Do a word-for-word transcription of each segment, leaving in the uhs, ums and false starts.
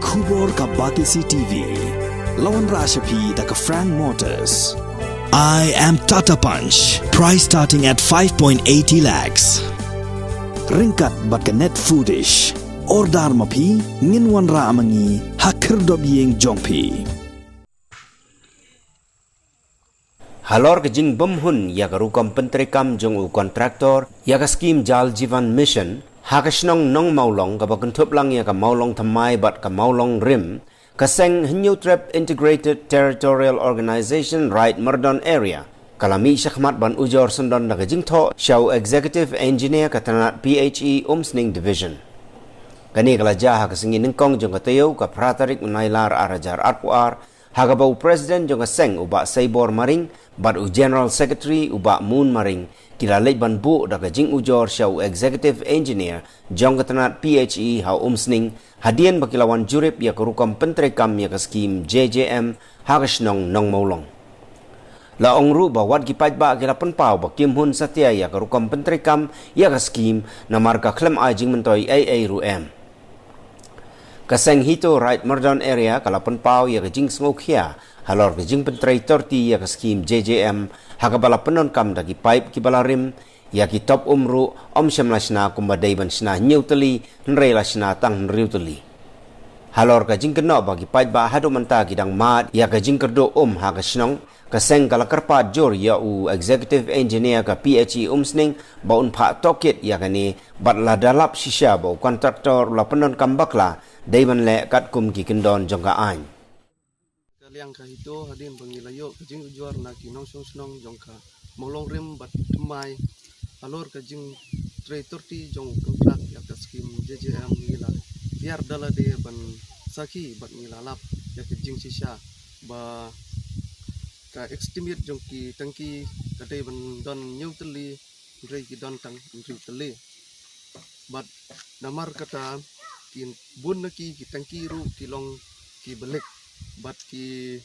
Khubor ka Batesi T V. La wanrah sha phi da ka Frank Motors. I am Tata Punch. Price starting at five point eighty lakhs. Ryngkat bad ka Net Foodish. Order ma phi, ngin wanrah ma ngi ha khyrdop ïing jong phi. Halor ka jingbymhun ïa ka rukom pyntreikam jong u kontraktor ïa ka skim Jal Jeevan Mission ha ka shnong Nongmawlong kaba kynthup lang ïa ka Mawlong Thymmai bad ka Mawlong Rim, ka seng Hynñiewtrep Integrated Territorial Organization Wright Myrdon Area ka la mih shakhmat ban ujor syndon da ka jingthoh sha u Executive Engineer ka tnat P H E Umsning Division. Kane ka la jia ha ka sngi nyngkong jong ka taïew, ka phra tarik u Nailar ar hajar arphew ar, ha kaba u President jong ka seng u Bah Saibor Maring bad u General Secretary u Bah Moon Maring ki la leit ban buh da ka jingujor sha u Executive Engineer jong ka tnat P H E ha Umsning, hadien ba ki la wan jurip ïa ka rukom pyntreikam ïa ka skim J J M ha ka shnong Nongmawlong. La ong ruh ba wat ki paidbah ki la pynpaw ba kim hun satia ïa ka rukom pyntreikam ïa ka skim namar ka khlem ai jingmyntoi ei ei ruh em. Ka seng Hito Wright Myrdon Area ka la pynpaw ïa ka jingsngewkhia halor ka jingpyntrei torti ïa ka skim J J M ha kaba la pyndonkam da ki paip kiba la rim, ïa ki top um ruh ym shym la shna kumba dei ban shna hynñiew tylli, hynrei la shna tang hynriew tylli. Halor ka jingkynnoh ba ki paidbah haduh mynta ki dang mad ïa ka jingkyrduh um ha ka shnong, ka seng ka la kyrpad jur ïa u Executive Engineer ka P H E Umsning ba un phah tohkit ïa kane, bad lada lap shisha ba u kontraktor u la pyndonkam bakla, dei ban leh katkum ki kyndon jong ka aiñ. Ka liang ka Hito, hadien ba ngi la ïoh ka jingujor na ki nongshong shnong jong ka Mawlong Rim bad Thymmai halor ka jingtrei torti jong u kontrak ïa ka skim J J M, ngi la hiar da lade ban sakhi bad ngi la lap ïa ka jingshisha ba ka estimate jong ki tangki ka dei ban don hynñiew tylli, hynrei ki don tang hynriew tylli. Bad namar kata, ki bun na ki, ki tangki ruh ki long ki ba lek. Bad ki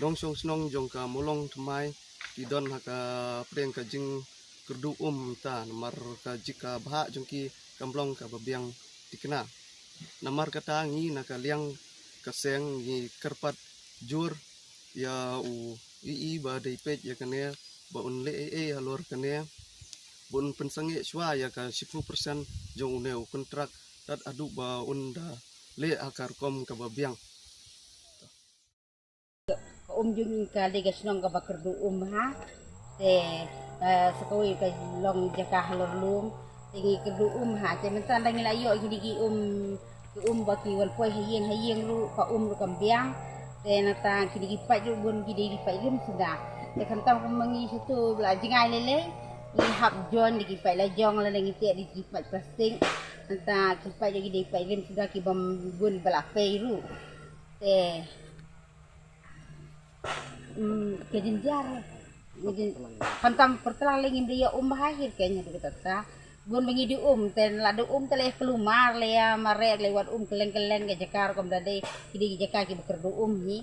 nongshong shnong jong ka Mawlong Thymmai ki don ha ka pdeng ka jingkyrduh um mynta namar ka jaka bhah jong ki kam long kaba biang thikna. Namar kata, ngi na ka liang ka seng ngi kyrpad jur ïa u E E ba dei peit ïa kane, ba un leh ei ei halor kane, ba un pynsangeh shuwa ïa ka shiphew percent jong une u kontrak, tad haduh ba un da leh ha ka rukom kaba biang. Ka um jong ngi ka dei ka shnong kaba kyrduh um ha. Te, eh, sa kawei ka long jaka halor lum. Te ngi kyrduh um ha. Te mynta ngi la ïoh kine ki um, ki um ba ki wan poi ha ïing ha ïing ruh, ka um ruh kam biang. Te nangta kine ki paip ruh bun ki dei ki paip rim suda. Te khamtam kumba ngi shu tu ba la jngai lei lei, ngi hap join da ki paip la jong lane ngi teh da ki paip plastik. Nangta ki paip ruh ki dei paip rim suda, ki bym bun ba la pei ruh. Te, mm, ka jynjar. Ka jyn-, khamtam pyrtlang lei ngim dei ïa um bha hi, ka nya dei kata. Bun ba ngi dei um, te la dei um te lei kulmar, lei ïa mareh, lei wat um kylleng kylleng, ka jaka ruh kam da dei, ki dei ki jaka kiba kyrduh um hi.